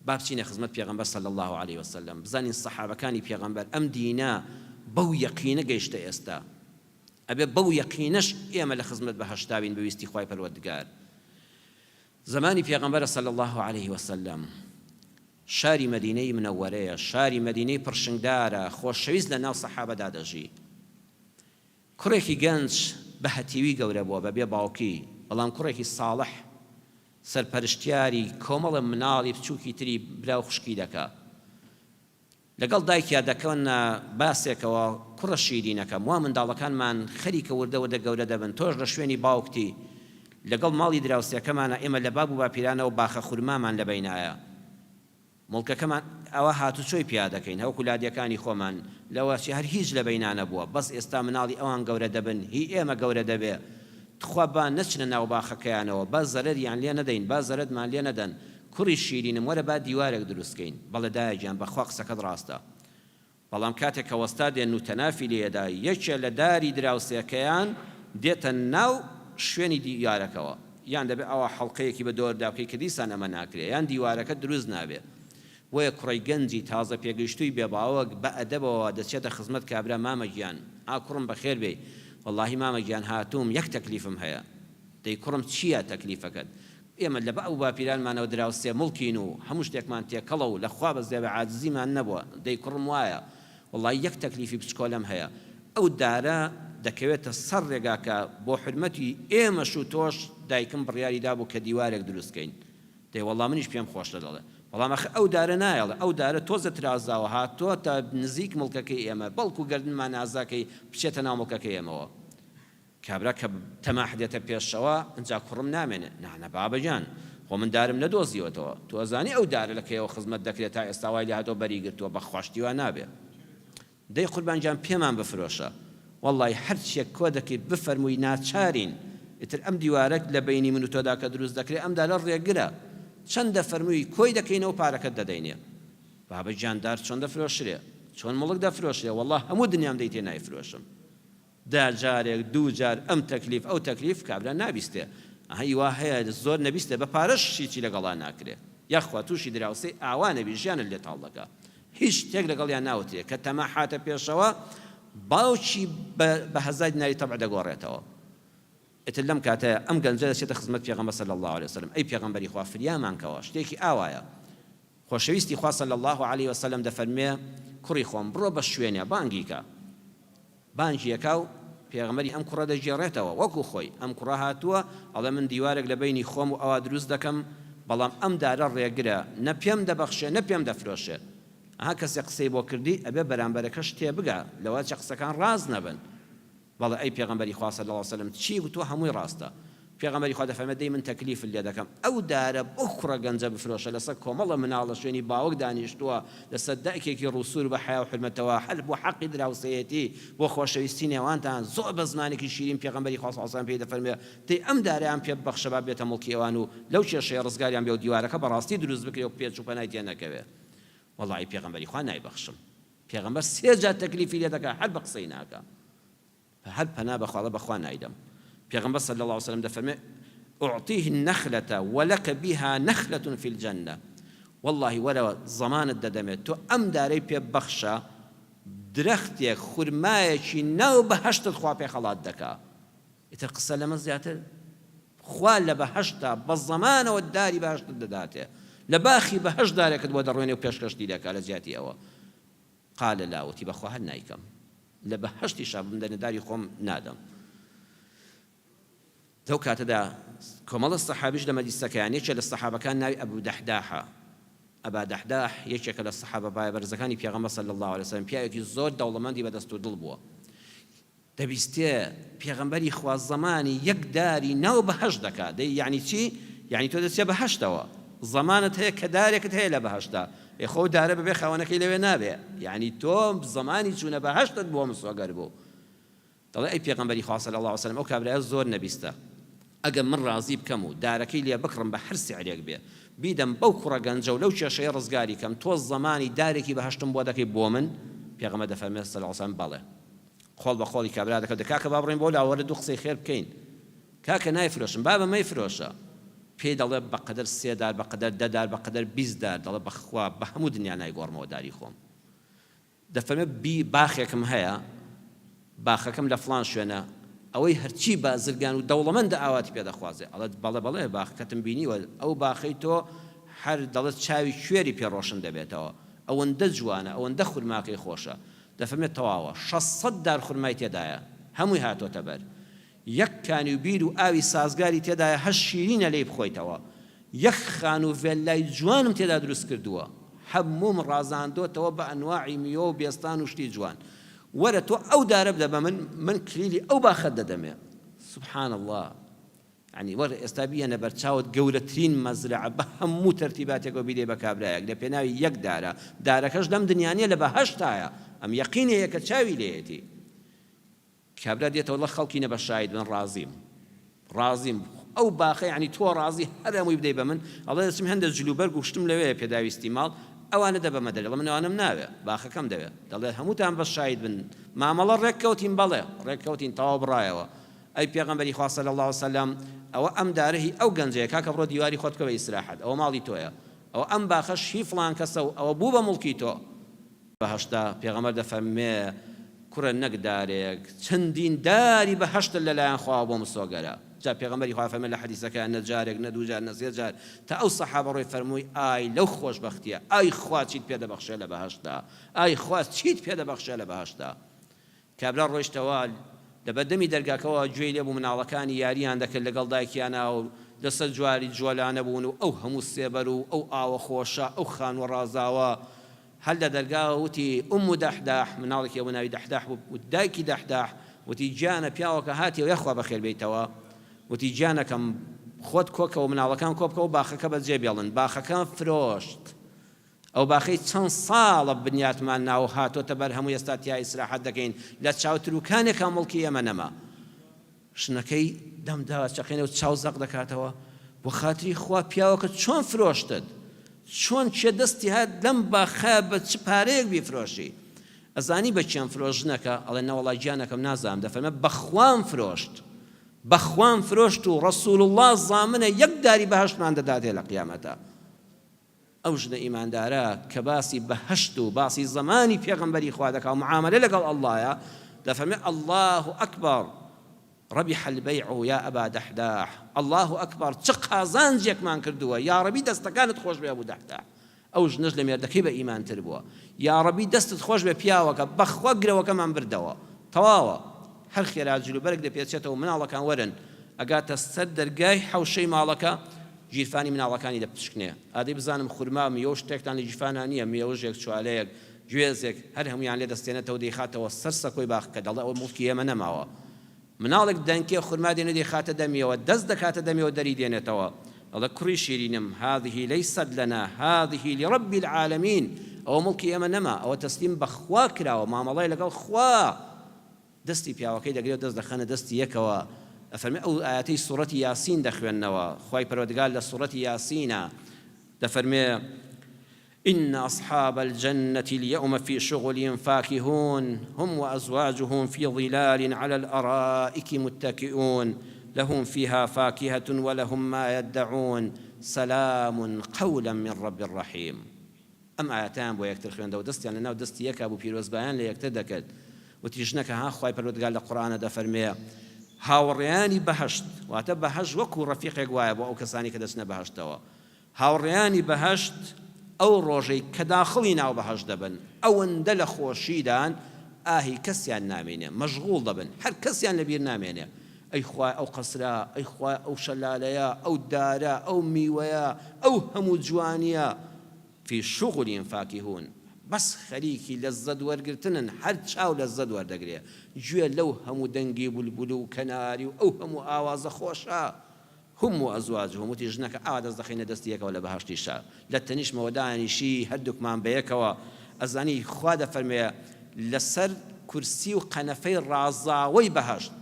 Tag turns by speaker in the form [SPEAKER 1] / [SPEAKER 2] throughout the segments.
[SPEAKER 1] با بچینە خزمەت پێغەمبەر صلی اللە علیە وسلم بزانین سەحابەکانی پێغەمبەر ئەم دینە بەو یەقینە گەیشتە ئێستا ئەبێ بەو یەقینەش ئێمە لە خزمەت بەهەشتا بین بە ویستی خوای پەروەردگار زمانی پێغەمبەر صلی اللە علیه وسلم شاری مەدینەی منەوەرەیە شاری مەدینەی پڕشنگدارە خۆشەویست لە ناو سەحابەدا دەژی کوڕێکی گەنج بە هەتیوی گەورە بووە بە بێ باوکی بەڵام کوڕێکی ساڵح سەرپەرشتیاری کۆمەڵە مناڵی بچوکی تری برا و خوشکی دەکا. لەگەڵ دایکیا دەکەونە باسێکەوە، کوڕە شیرینەکەم، وا منداڵەکانمان خەریکە وردە وردە گەورە دەبن، تۆش لە شوێنی باوکتی، لەگەڵ ماڵی دراوسێکەمانا ئێمە لە باب و باپیرانەوە باخە خورمامان لە بەینایە. موڵکەکەمان ئەوا هاتوچۆی پیا دەکەین هەوکو لادێکانی خۆمان لەوە چی هەر هیچ لە بەینا نەبووە بەس ئێستا مناڵی ئەوان گەورە دەبن هی ئێمە گەورە دەبێ تخوا با نەچنە ناو باخەکەیانەوە با زەرەریان لێ نەدەین با زەرەدمان لێ نەدەن کوڕی شیرینم وەرە با دیوارێک دروست کەین بەڵێ دایە گیان بەخوا قسەکەت ڕاستە بەڵام کاتێک کە وەستا دێن و تەنافی لێیەدا، یەکێ لە داری دراوسێکەیان دێتە ناو شوێنی دیوارەکەوە، یان دەبێ ئاوا حەڵقەیەکی بە دۆردا بکەی کە دیسان ئەمە ناکرێ، یان دیوارەکە دروست نابێ. بۆیە کوڕەی گەنجی تازە پێگەیشتووی بێ باوک بە ئەدەبەوە دەچێتە خزمەت کابرا مامە گیان، ئا کوڕم بەخێر بێی، وەڵاهی مامە گیان هاتووم یەک تەکلیفم هەیە. دەی کوڕم چییە تەکلیفەکەت؟ ئێمە لە باو و باپیرانمانەوە دراوسێ موڵکین و هەموو شتێکمان تێکەڵە و لە خوا بەزیابێ عاجزیمان نەبووە، دەی کوڕم وایە، وەڵایی یەک تەکلیفی بچکۆلەم هەیە، ئەو دارە دەکەوێتە سەر ڕێگاکە، بۆ حورمەتی ئێمەش و تۆش دایکم بڕیاری دابوو کە دیوارێک دروست کەین، دەی وەڵا منیش پێم خۆشە دەڵێ، بەڵام ئەخر ئەو دارە نایەڵێ، ئەو دارە تۆزێ ترازاوە هاتۆتە نزیک موڵکەکەی ئێمە، بەڵکو گەردنمان ئازا کەی بچێتە ناو موڵکەکەی ئێمەوە. کابرا کە تەماح دێتە پێشەوە ئنجا کوڕم نامێنێ. نا نا بابە گیان خۆ من دارم نەدۆزیوەتەوە. تۆ ئەزانی ئەو دارە لە کەیەوە خزمەت دەکرێ تا ئێستا وای لێ هاتووە بەری گرتووە بەخوا شتی وا نابێ. دەی قوربان گیان پێمان بفرۆشە. وەڵڵاهی هەر چیەک کۆ دەکەی بفەرمووی ناچارین. ئیتر ئەم دیوارە لە بەینی من و تۆدا کە دروست دەکرێ ئەم دارە ڕێگرە. چەند دەفەرمووی کۆی دەکەینەوە پارەکەت دەدەینێ. بابە گیان دار چۆن دەفرۆشرێ؟ چۆن موڵک دەفرۆشرێ؟ وەڵڵا هەموو دنیام دەیتێ نایفرۆشم. دا جارێک دوو جار ئەم تەکلیف ئەو تەکلیف کابرا نابیستێ ئەها ئی وا هەیە زۆر نەبیستێ بە پارەش هیچی لەگەڵا ناکرێ یاخوا توشی دراوسێی ئاوا نەبی ژیانت لێ تاڵ دەکا هیچ شتێک لەگەڵیان ناوترێ کە تەماح هاتە پێشەوە باوکی بە بە هەزای دیناری تەبع دەگۆڕێتەوە ئیتر لەم کاتەیا ئەم گەنجە دەچێتە خزمەت پێغەمبەر صلی اللە علیە وسلم ئەی پێغەمبەری خوا فریامان کەوە شتێکی ئاوایە خۆشەویستی خوا صلی اللە علیە وسلم دەفەرموێ، کوڕی خۆم بڕۆ بە شوێنێ بانگی کە. بانگی ئەکا و پێغەمبەری ئەم کوڕە دەگێڕێتەوە وەکو خۆی، ئەم کوڕە هاتووە ئەڵێ من دیوارێک لە بەینی خۆم و ئەوا دروست دەکەم، بەڵام ئەم دارە ڕێگرە نە پێم دەبەخشێ نە پێم دەفرۆشێ. ئەها کەسێ قسەی بۆ کردی ئەبێ بەرامبەرەکەش تێبگا لەوەچە قسەکان ڕاست نەبن. بەڵێ ئەی پێغەمبەری خوا صلی اللە علیە وسلم چی گوتووە هەمووی ڕاستە پێغەمبەری خوا دەفەرمێت دەی من تەکلیفت لێ دەکەم ئەو دارە بەو کوڕە گەنجە بفرۆشە لەسەر کۆمەڵە مناڵ لە شوێنی باوک دانیشتووە لەسەر دایکێکی ڕووسوور بە حەیا و حورمەتەوە هەر بۆ حەقی دراوسێیەتی بۆ خۆشەویستی نێوانتان زۆر بە زمانێکی شیرین پێغەمبەری خوا صلی اللە علیە وسلم پێی دەفەرموێ دەی ئەم دارەیان پێ ببەخشە با بێتە موڵکی ئەوان و لەو کێشەیە ڕزگاریان بێ و دیوارەکە بەڕاستی دروست بکرێ و پێچ و پەنای تێ نەکەوێ وەڵاهی پێغەمبەری خوا نایبەخشم پێغەمبەر سێ جار تەکلیفی لێ دەکا هەر بە قسەی ناکا هەر پەنا بەخوا ئەڵێ بەخوا نایدەم پێغەمبەر صلی اللە علیه وسلم دەفەرمێ اعطیه النخلة ولک بها نخلة فی الجنة واللهی وەرە زەمانت دەدەمێ تۆ ئەم دارەی پێ بەخشە درەختێک خورمایەکی ناو بەهەشتت خوا پێ خەڵات دەکا ئیتر قسە لەمە زیاتر خوا لە بەهەشتا بە زەمانەوە داری بەهەشتت دەداتێ لە باخی بەهەشت دارێکت بۆ دەڕوێنێ و پێشکەشتی دەکا لە جیاتی ئەوە قال لا وتی بەخوا هەر نایکەم لە بەهەشتیشا بمدەنە داری خۆم نادەم لەو کاتەدا کۆمەڵە سەحابیش لە مەجلیسەکەیان یەکێ لە سەحابەکان ناوی ئەبو دەحداحە ئەبا دەحداح یەکێکە لە سەحابە پایەبەرزەکانی پێغەمبەر صلی اللە علیه وسلم پیاوێکی زۆر دەوڵەمەندی بە دەست و دڵ بووە دەبیستێ پێغەمبەری خوا زەمانی یەک داری ناو بەهەشت دەکا دەی یەعنی چی؟ یەعنی تۆ دەچیە بەهەشتەوە زەمانت هەیە کە دارێکت هەیە لە بەهەشتا ئێ خۆ ئەو دارە بەبێ خاوەنەکەی لەوێ نابێ یەعنی تۆ زەمانی چوونە بەهەشتت بۆ مسۆگەر بوو دەڵێ ئەی پێغەمبەری خوا صلی اللە علیە وسلم ئەو کابرایە زۆر نەبیستە ئەگەر من ڕازی بکەم و دارەکەی لێ بکڕم بە هەر سعرێک بێ بیدەم بەو کوڕە گەنجە و لەو کێشەیە ڕزگاری کەم تۆ زەمانی دارێکی بەهەشتم بۆ دەکەی بۆ من پێغەمبەر دەفەرمێ صلی اللە علیە وسلم بەڵێ قۆڵ بە قۆڵی کابرا دەکەوتە کاکە با بڕۆین بۆ لا وەرە دوو قسەی خێر بکەین کاکە نایفرۆشم بابە مەیفرۆشە. پێی دەڵێ بەقەدەر سێ دار بەقەدەر دە دار بەقەدەر 20 دار دەڵێ بەخوا بە هەموو دنیا نایگۆڕمەوە داری خۆم دەفەرمێ بی باخێکم هەیە باخەکەم لە فڵان شوێنە ئەوەی هەرچی بازرگان و دەوڵەمەندە ئاواتی پێ دەخوازێ ئەڵێت بەڵێ بەڵێ باخەکەتم بینیوە ئەو باخەی تۆ هەر دەڵێت چاوی کوێری پێ ڕۆشن دەبێتەوە ئەوەندە جوانە ئەوەندە خورماکەی خۆشە دەفەرمێ تەواوە 600 دار خورمای تێدایە هەمووی هاتۆتە بەر یەک کانی و بیر و ئاوی سازگاری تێدایە هەر شیرینە لێی بخۆیتەوە یەک خانوو ڤێللای جوانم تێدا دروست کردووە هەمووم ڕازاندۆتەوە بە ئەنواعی میوە و بێستان و شتی جوان وەرە تۆ ئەو دارە بدە بە من من کلیلی ئەو باخەت دەدەمێ سبحان اللە یعنی وەرە ئێستا بیەنە بەرچاوت گەورەترین مەزرەعە بە هەموو تەرتیباتێکەوە بیدەی بە کابرایەک لە پێناوی یەک دارە دارەکەش لەم دنیا نیە لە بەهەشتایە ئەم یەقینەیە کە چاوی لێیەتی کابرا دێتەوە دڵە خەڵکینە بە شاید بن ڕازیم ڕازیم ئەو باخە یعنی تۆ ڕازی هەر هەمووی بدەی بە من ئەڵێ دەچم هەندە جلوبەرگ و شتم لەوێ پێداویستی ماڵ ئەوانە دە بەمە دەرێ دەڵێ من ئەوانەم ناوێ باخەکەم دەوێ دەڵێ هەمووتان بەس شاید بن مامەڵە ڕێک کەوتین بەڵێ ڕێک کەوتین تەواو بڕایەوە ئەی پێغەمبەری خوا صلی اللە علیه وسلم ئەوە ئەم دارە هی ئەو گەنجەیە کاکە بڕۆ دیواری خۆت بکە بە ئیسراحەت ئەوە ماڵی تۆیە ئەوە ئەم باخەش هی فڵان کەسە و ئەوە بوو بە موڵکی تۆ بەهەشتە، پێغەمبەر دەفەرموێ، کوڕە نەک دارێک، چەندین داری بەهەشتت لەلایەن خواوە بۆ مسۆگەرە. جا پێغەمبەری خوا فەرموێ لە حەدیسەکەیا نە جارێک، نە دوو جار، نە سێ جار، تا ئەو سەحابە ڕۆی فەرمووی، ئای لەو خۆشبەختیە، ئای خوا چیت پێ دەبەخشێ لە بەهەشتدا، ئای خوا چیت پێ دەبەخشێ لە بەهەشتدا. کابرا ڕۆیشتەوە، لە بەردەمی دەرگاکەوە گوێی لێ بوو مناڵەکانی یارییان دەکرد لەگەڵ دایکیانا و لەسەر جواری جۆلانە بوون و ئەو هەموو سێبەر و ئەو ئاوە خۆشە، ئەو خانووە ڕازاوە. هەر لە دەرگاوە وتی، ئوم دەحداح، مناڵێکی هەبوو ناوی دەحداح بوو، وتی، دایکی دەحداح، وتی، گیانە پیاوەکە هاتیەوە یاخوا بەخێر بێیتەوە. وتی، گیانەکەم خۆت کۆکەوە مناڵەکان کۆبکەوە باخەکە بەجێ بێڵن. باخەکەم فرۆشت. ئەو باخەی چەند ساڵە بنیاتمان ناوە و هاتۆتە بەرهەم و ئێستا تیا ئیسراحەت دەکەین، لە چاوتروکانێکا موڵکی ئێمە نەما. ژنەکەی دەم داچەقێنێ و چاو زەق دەکاتەوە، بۆ خاتری خوا پیاوەکە چۆن فرۆشتت؟ چۆن کێ دەستی هات لەم باخە بە چ پارەیەک بیفرۆشی؟ ئەزانی بە کێم فرۆشت ژنەکە؟ ئەڵێ نەوەڵا گیانەکەم نازانم، دەفەرمێ بەخوام فرۆشت، بەخوام فرۆشت و ڕەسوڵ اللە زامنە یەک داری بەهەشتمان دەداتێ لە قیامەتا. ئەو ژنە ئیماندارە کە باسی بەهەشت و باسی زەمانی پێغەمبەری خوا دەکا و معامەلە لەگەڵ اللە دەفەرمێ اللە اکبر ربح البیع یا ابا دحداح اللە اکبر چ قازانجێکمان کردووە یاڕەبی دەستەکانت خۆش بێ ابو دحداح ئەو ژنەش لە مێردەکەی بە ئیمانتر بووە یاڕەبی دەستت خۆش بێ پیاوەکە بەخوا گرەوەکەمان بردەوە تەواوە هەر خێرا جلوبەرگ دەپێچێتەوە مناڵەکان وەرن ئەگاتە سەر دەرگای حەوشەی ماڵەکە گیرفانی مناڵەکانی دەپشکنێ. ئادەی بزانم خورما، میوە و شتێکتان لە گیرفانا نییە، مێوژێک، چوالەیەک، گوێزێک، هەر هەموویان لێ دەستێنێتەوە دەیخاتەوە سەر سەکۆی باخەکە، دەڵێ ئەوە موڵکی ئێمە نەماوە. مناڵێک دەنکێ خورما دێنێ دەیخاتە دەمیەوە، دەست دەکاتە دەمیەوە دەری دێنێتەوە. دەڵێ کوڕی شیرینم، هذه لیست لنا، هذه لرب العالمین، ئەوە موڵکی ئێمە نەما، ئەوە تەسلیم بە خوا کراوە، مامەڵەیە لەگەڵ خوا. دەستی پیاوەکەی دەگرێ و دەست دەخەنە دەستی یەکەوە ئەفەرمێ ئەو ئایەتەی سوڕەتی یاسین دەخوێننەوە خوای پەروەردگار لە سوڕەتی یاسینە دەفەرمێ إن أصحاب الجنة اليوم في شغل فاكهون هم وأزواجهم في ظلال على الأرائك متكئون لهم فيها فاكهة ولهم ما يدعون سلام قولا من رب رحيم ئەم ئایەتەیان بۆ یەکتر خوێندەوە دەستیان لەناو دەستی یەکا بوو پیرۆزبایان لە یەکتر دەکرد وتی ژنەکە ها خوای پەروەردگار لە قورئانە دەفەرمێ هاوڕێیانی بەهەشت واتە بەهەشت وەکو ڕەفیقێک وایە بۆ ئەو کەسانی کە دەچنە بەهەشتەوە هاوڕێیانی بەهەشت ئەو ڕۆژەی کە داخڵی ناو بەهەشت دەبن ئەوەندە لە خۆشیدان ئاهی کەسیان نامینێ مەشغوڵ دەبن هەر کەسیان لەبیر نامێنێ ئەی خوایە ئەو قەسرە ئەی خوایە ئەو شەلالەیە ئەو دارە ئەو میوەیە ئەو هەموو جوانیە فی شغل فاکهون بەس خەریکی لەززەت وەرگرتنن هەر چاو لەززەت وەردەگرێ گوێ لەو هەموو دەنگی بولبول و کەناری و ئەو هەموو ئاوازە خۆشە هم و ازواجهم وتی ژنەکە ئاوا دەست دەخەینە دەستی یەکەوە لە بەهەشتیشا لە تەنیشتمەوە دانیشی هەردووکمان بەیەکەوە ئەزانی خوا دەفەرموێ لەسەر کورسی و قەنەفەی ڕازاوەی بەهەشت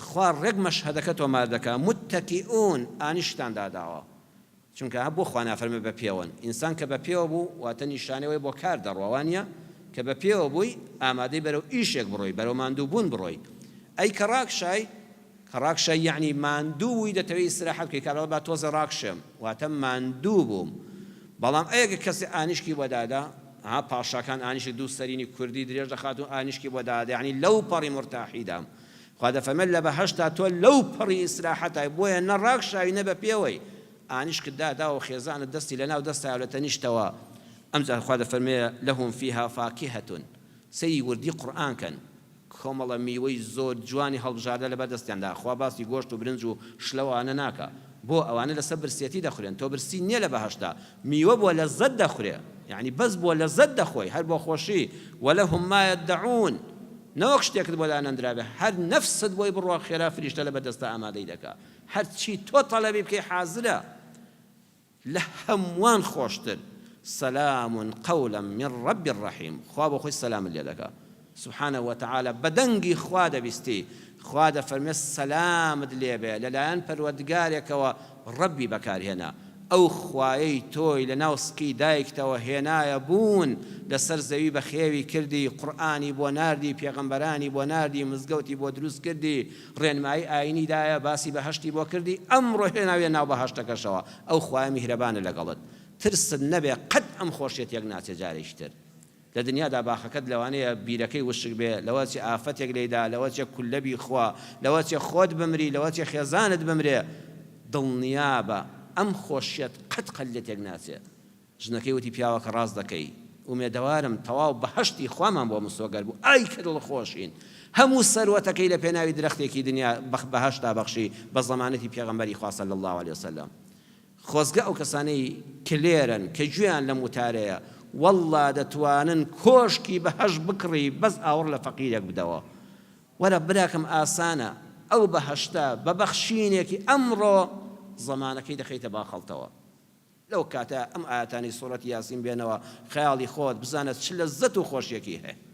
[SPEAKER 1] خوا ڕێک مەشهەدەکە تۆمار دەکا متکئون ئانیشتان داداوە چونکە بۆ خوا نافەرمێ بە پێوەن ئینسان کە بە پێوە بوو واتە نیشانەی ئەوەیە بۆ کار دەڕوا وانیە کە بە پێوە بووی ئامادەی بەرەو ئیشێک بڕۆی بەرەو ماندوو بوون بڕۆی ئەی کە ڕاکشای. کە ڕاکشای یەعنی ماندوو بووی دەتەوێ ئیسراحەت بکەی کابرا با تۆزێ ڕاکشێم واتە ماندوو بووم بەڵام ئەگەر کەسێ ئانیشکی بۆ دادا ها پاشاکان ئانیشک دوو سەرینی کوردی درێژ دەخات و ئانیشکی بۆ دادا یەعنی لەو پەڕی مورتاحیدام خوا دەفەرمێت لە بەهەشتا تۆ لەو پەڕی ئیسراحەتای بۆیە نە ڕاکشاوی نە بە پێوەی ئانیشکت داداوە و خێزانت دەستی لەناو دەستایە و لە تەنیشتەوە ئەمجا خوا دەفەرمێ لهم فیها فاکهە سەیری وردی قورئان کەن کۆمەڵە میوەی زۆر جوانی هەڵبژاردە لەبەر دەستیاندا، خوا باسی گۆشت و برنج و شلە و ئەوانە ناکا، بۆ؟ ئەوانە لەسەر برسێتی دەخورێن، تۆ برسی نیە لە بەهەشتا، میوە بۆ لەزەت دەخورێ، یەعنی بەس بۆ لەزەت دەخۆی، هەر بۆ خۆشی، ولهم ما یدعون، نەوەک شتێکت بۆ دانەندرابێ، هەر نەفست بۆی بڕوا خێرا فریشتە لەبەر دەستا ئامادەی دەکا، هەرچی تۆ تەلەبی بکەی حازرە. لە هەمووان خۆشتر، سلام قولا من رب رحیم، خوا بۆ خۆی سەلامت لێ دەکا سبحانە وتعالی، بە دەنگی خوا دەبیستی، خوا دەفەرموێ سەلامت لێ بێ لەلایەن پەروەردگارێکەوە ڕەبی بەکارهێنا، ئەو خوایەی تۆی لە ناو سکی دایکتەوە هێنایە بوون لەسەر زەوی بەخێوی کردی، قورئانی بۆ ناردی، پێغەمبەرانی بۆ ناردی، مزگەوتی بۆ دروست کردی، ڕێنمایی ئاینی دایە، باسی بەهەشتی بۆ کردی، ئەمڕۆ هێناویە ناو بەهەشتەکەشەوە، ئەو خوایە میهرەبانە لەگەڵت، ترست نەبێ قەت ئەم خۆشیە تێک ناچێ جارێکی تر لە دنیادا باخەکەت لەوانەیە بیرەکەی وشک بێ، لەوەچێ ئافەتێک لێیدا، لەوەچێ کوللە بیخوا، لەوەچێ خۆت بمری، لەوەچێ خێزانت بمرێ، دڵنیابە ئەم خۆشیەت قەت قەت لێ تێک ناچێ. ژنەکەی وتی پیاوەکە ڕاست دەکەی ئومێدەوارم تەواو بەهەشتی خوامان بۆ مسۆگەر بوو ئای کە دڵخۆشین هەموو سەروەتەکەی لە پێناوی درەختێکی دنیا بەهەشتا بەخشی بە زەمانەتی پێغەمبەری خوا صلی اللە علیە وسلم خۆزگە ئەو کەسانەی کلێرن کە گوێیان لەم وتارەیە واللە دەتوانن کۆشکی بەهەشت بکڕی بەس ئاوڕ لە فەقیرێک بدەوە وەرە براکەم ئاسانە ئەو بەهەشتە بە بەخشینێکی ئەمڕۆ زەمانەکەی دەخەیتە باخەڵتەوە لەو کاتە ئەم ئایەتانەی سوڕەتی یاسین بێنەوە خەیاڵی خۆت بزانە چ لەزەت و خۆشیەکی هەیە.